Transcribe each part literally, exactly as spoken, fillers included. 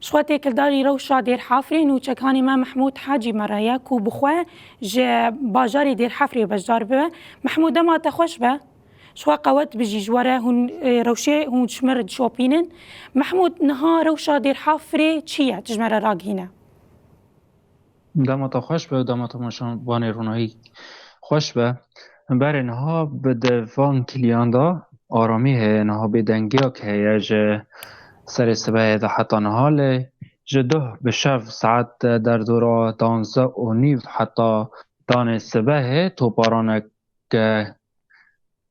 Ji xwe têkildarî rewşa Dêrhafrê nûçekhanê me Mehmûd Hacî me re ye ku bi xwe ji bajarê Dêrhafrê beşdar bibe. Mehmûd, dema te xweş be. Ji xwe qewet bijî, ji we re hûn, e, rewşê hûn ji me re dişopînin. Mehmûd, niha rewşa Dêrhafrê çi ye? Tu ji me re ragihîne. Dema te xweş be û dema temaşevanê Ronahî xweş be. Berê niha bi di van kiliyan de aramî heye, niha bêdengiyek heye ji serê sibehê de heta niha lê ji duh bi şev saet derdora danzdeh û nîv heta danê sibehê toparanek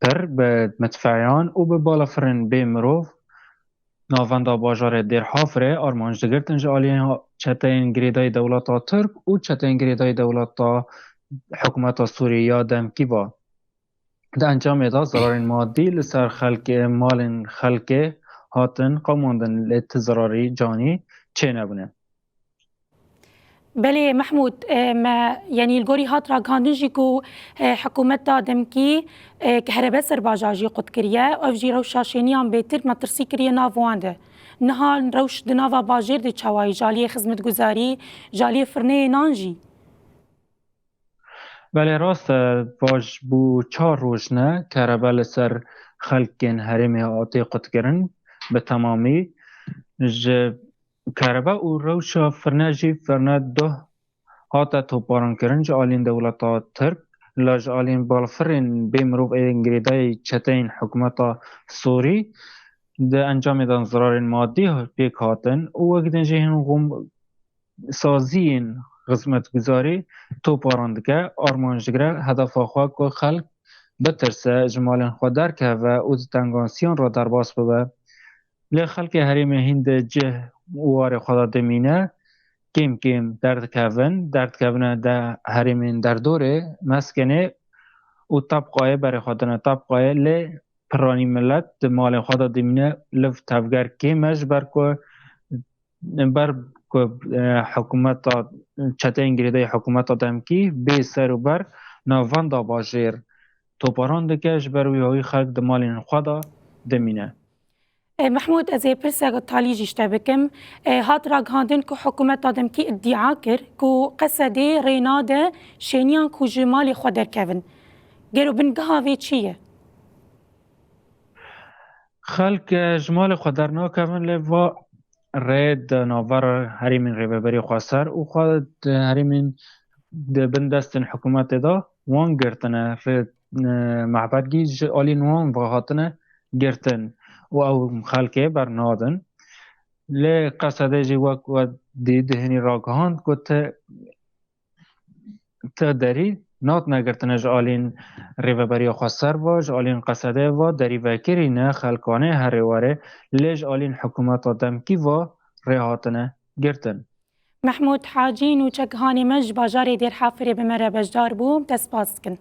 pir bi midfeyan û bi balafirên bê mirov navenda bajarê Dêrhafrê armanc digirtin ji aliyê çeteyên girêdayî dewleta Tirk û çeteyên girêdayî dewleta hikûmeta Sûrî ya demkî ve. Di encamê de zirarên madî li ser xelkê, malên xelkê hatin qewimandin, lê ti zirarî canî çênebûne. Belê Mehmûd, e, me, yanî li gorî hat ragihandin jî ku, e, hikûmeta demkî, e, kehrebe ser bajar jî qut kiriye. Ev jî rewşa şêniyan bêtir metirsî kiriye nav wan de. Niha rewş di nava bajêr de çawa ye, ji aliyê xizmetguzarî, ji aliyê firneyê nan jî? Belê rast e, va ji bû çar roj ne kerebe li ser xelkên herêmê hatê qutkirin bi temamî. Ji kerebe û rewşa firne jî, firne duh hate toparankirin ji aliyên dewleta Tirk, la ji aliyên balfirên bê mirov ên girêdayî çeteyên hikûmeta Sûrî di encamê de zirarên madî pêk hatin û wek din jî hin xûm saziyên xizmetguzarî toparan dike, armanc digire hedefa xwe ku xelk bitirse, ji malên xwe derkeve û di tengasiyan re derbas bibe. Lê xelkê herêmê hîn di cih û warê xwe de dimîne, kêm kêm derdikevin, derdikevine de herêmên derdorê, meskenê û tebqayê berê xwe dine tebqayê, lê piranî milet di malên xwe de dimîne, liv tevger kêm e, ji ber ku ber ku, e, hikûmeta, çeteyên girêdayî hikûmeta demkî bê ser û ber navenda bajêr toparan dike, ji ber wî hawî xelk di malên xwe de dimîne. E, Mehmûd, ez ê pirsek talî jî ji te bikim. E, hat ragihandin ku hikûmeta demkî îdia kir ku Qesedê rê nade şêniyan ku ji malê xwe derkevin. Gelo bingeha vê çi ye? Xelk, e, ji malê xwe dernakevin, lê va rê di navbera herêmên Rêveberiya Xweser û xwe di herêmên di bin destên hikûmetê de wan girtine. Rê, e, mehbetgî ji alîn wan ve hatine girtin û ew xelkê bernadin. Lê Qesedê jî wek we dî di hinî ragihand ku ti ti derî nat negirtine ji alîn Rêveberiya Xweser ve, ji alîn Qesedê ve derî vekirîne xelkanê herê werê, lê ji alîn hikûmeta demkî ve rê hatine girtin. Mehmûd Hacî, nûçegihanê me ji bajarê Dêrhafirê bi me re beşdar bû. Te spas dikin.